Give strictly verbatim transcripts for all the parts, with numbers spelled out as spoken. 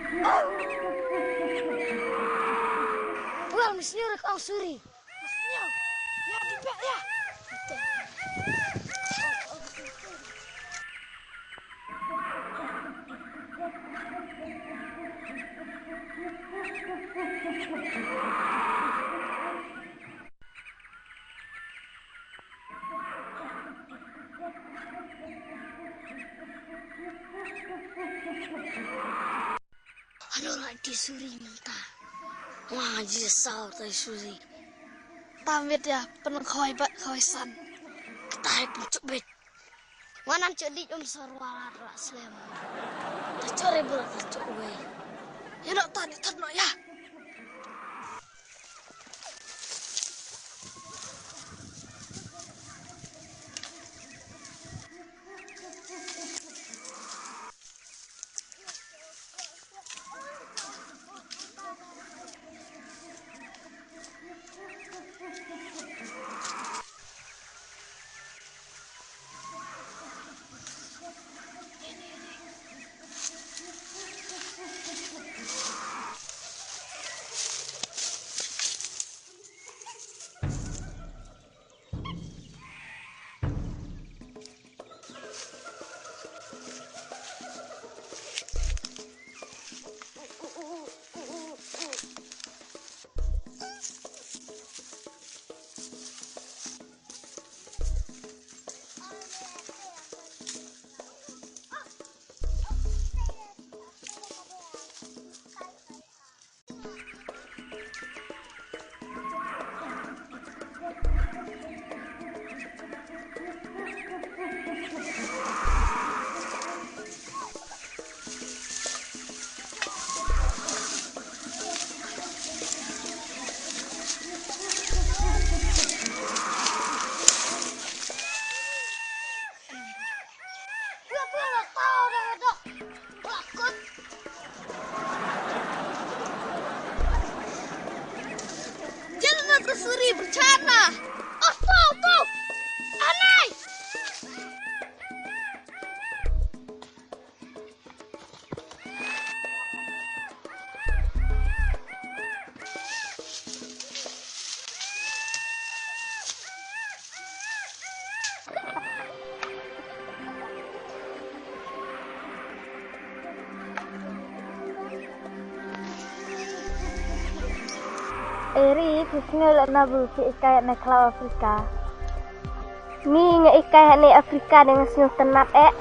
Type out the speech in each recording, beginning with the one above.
Wel, mi snier ka ong suri. Mi snier. Ya, di bek ya. Hano la ti suri mynta. Wa ji saw tai suri. Tamit ya pynkhoi bat khoi san. Ktai pynchuk bet. Wa nan chuk dik um sarwa la ra slem. Ta chuk re bra ta chuk wei. Ya no ta di tat no ya. Jangan tersuri bercana. Oh, tuh, tuh. Anai. Eri, phi sngew la na bu phi ikai ne khlaw Afrika. Ni nga ikai hane Afrika de nga sngewtynnat eh.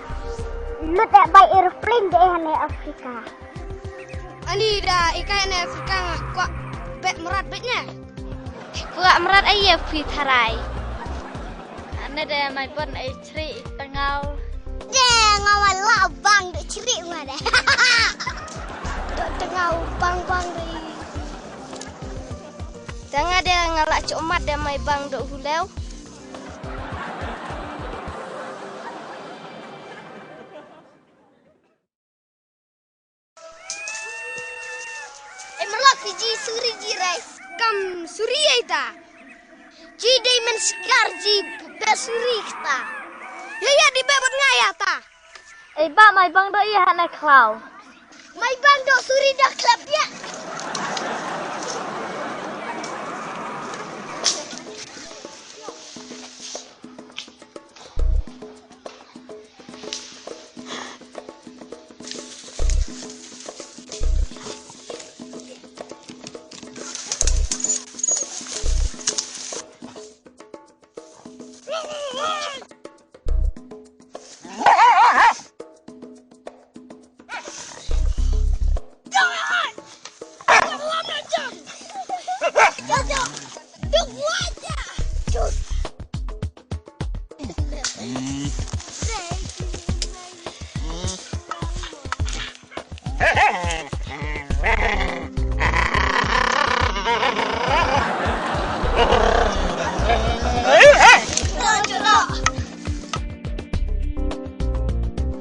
Lut eh bai aeroplane de hane Afrika. Ani da ikai hane Afrika nga kwah bet mrad bet ne. Kwah mrad ai ya phi tharai. Ane de mai pon ai chri tangau. De nga wa la bang de chri nga de. Do tangau bang bang de. Tanga de nga la chomat de mai bang do huleu. Ai merlak ji suri ji rai. Kam suri ai ta. Ji dei men sikar ji be suri kta. Ya ya di be bot nga ya ta. Ei ba mai bang do ïa hana khlaw. Mai bang do suri da khlap ïa.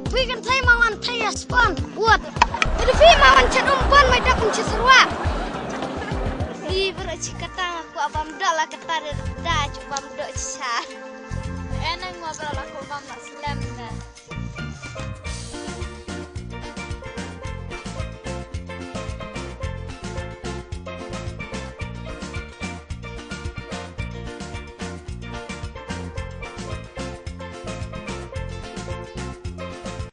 Phi kan thei ma wan thei ya spon. Wat. Phi ma wan chat um pon mai dak um chat serwa. Ni bro chi kata nga kwah bam dok la kata da da chu bam dok cha.